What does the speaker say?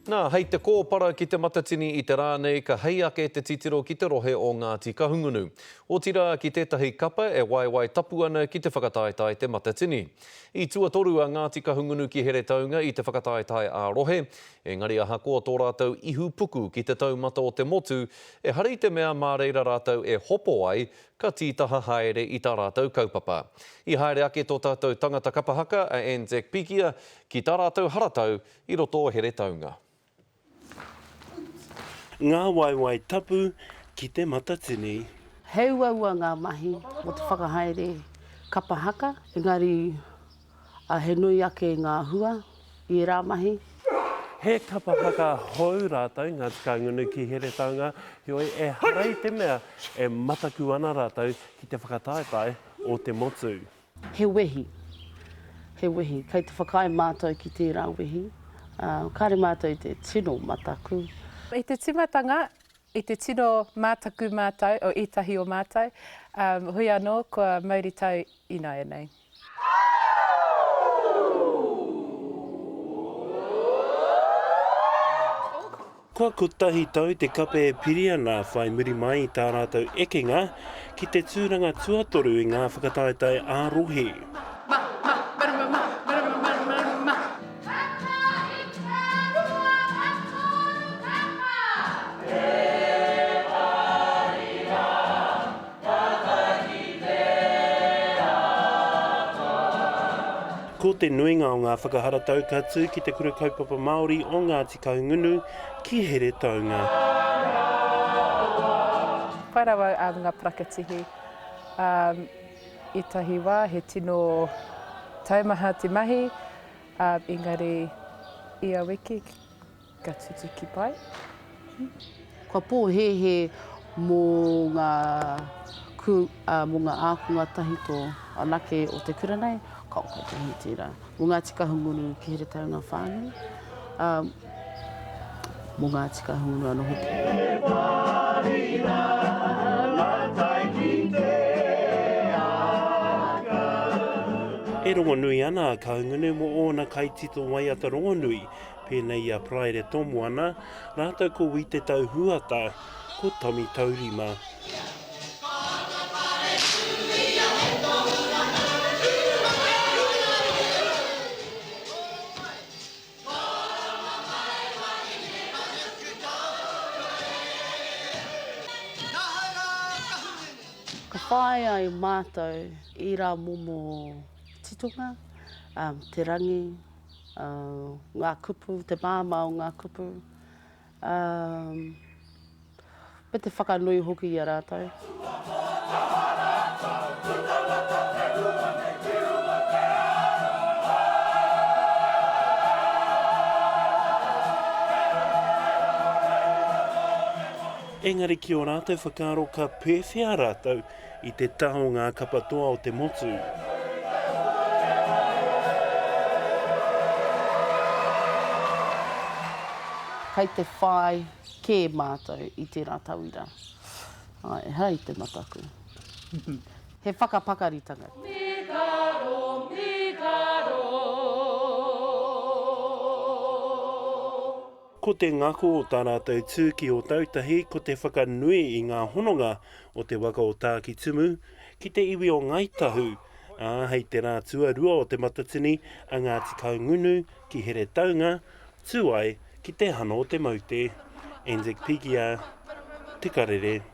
Nā, hei te kōpara ki Te Matatini i te rā nei ka hei ake te titiro ki te rohe o Ngāti Kahungunu. Otirā, ki tētahi kapa e waewae tapu ana ki te whakataetae Te Matatini. I tuatoru a Ngāti Kahungunu ki Heretaunga i te whakataetae ā-rohe, engari ahakoa tō rātou ihu puku ki te taumata o te motu, ehara i te mea mā reira rātou e hopo ai, ka tītaha haere i tā rātou kaupapa. I haere ake tō tātou tangata kapa haka, a Anzac Pikia, ki tā rātou haratau I roto o Heretaunga. Ngā waewae tapu ki te Matatini. He uaua ngā mahi mō te whakahaere kapa haka, engari he nui ake ngā hua i ērā mahi. He kapa haka hou rātou, Ngāti Kahungunu ki Heretaunga, heoi ehara i te mea e mataku ana rātou ki te whakataetae o te motu. He wehi. He wehi. Kei te whakaae mātou ki tērā wehi. Kāre mātou i te tino mataku. I te tīmatanga, i te tino mātaku mātou, o ētahi o mātou, hoi anō kua mauritau ināianei. Kua kotahi tau te kape e piri ana whai muri mai i tā rātou ekenga ki te tūranga tuatoru i ngā whakataetae ā-rohe. Ko te nuinga o ngā whakaharatau ka tū ki Te Kura Kaupapa Māori o Ngāti Kahungunu ki Heretaunga. Pai rawa ngā parakatihi. Ētahi wā he tino taumaha te mahi, engari ia wiki Ka tutuki pai. Kua pōhēhē mō ngā ku, ā, mō ngā ākonga tahito anake o te kura nei, ka kei te hē tērā. Mō Ngāti Kahungunu ki Heretaunga whānui, ā, mō Ngāti Kahungunu anō hoki. E parira matai ki te aka. E rongonui ana a Kahungunu mō ōna kaitito waiata rongonui, pēnei i a Paraire Tomoana, rātou ko Wi Te Tau Huata, ko Tommy Taurima. Ka whāia e mātou ērā momo titonga, te rangi, ngā kupu, te māmā o ngā kupu, me te whakanui hoki i a rātou. Engari ki ō rātou whakaaro ka pēwhea rātou i te taha o ngā kapa toa o te motu. Kei te whai kē mātou i tērā tauira. Āe, ehara i te mataku. He whakapakaritanga. Mīkaro, mīkaro. Ko te ngako o tā rātou tū ki Ōtautahi ko te whakanui i ngā hononga o te waka o Tākitumu ki te iwi o Ngāi Tahu, ā, hei te rā tuarua o Te Matatini a Ngāti Kahungunu ki Heretaunga, tū ai ki te hana o te moute. Anzac Pigia, Te Karere.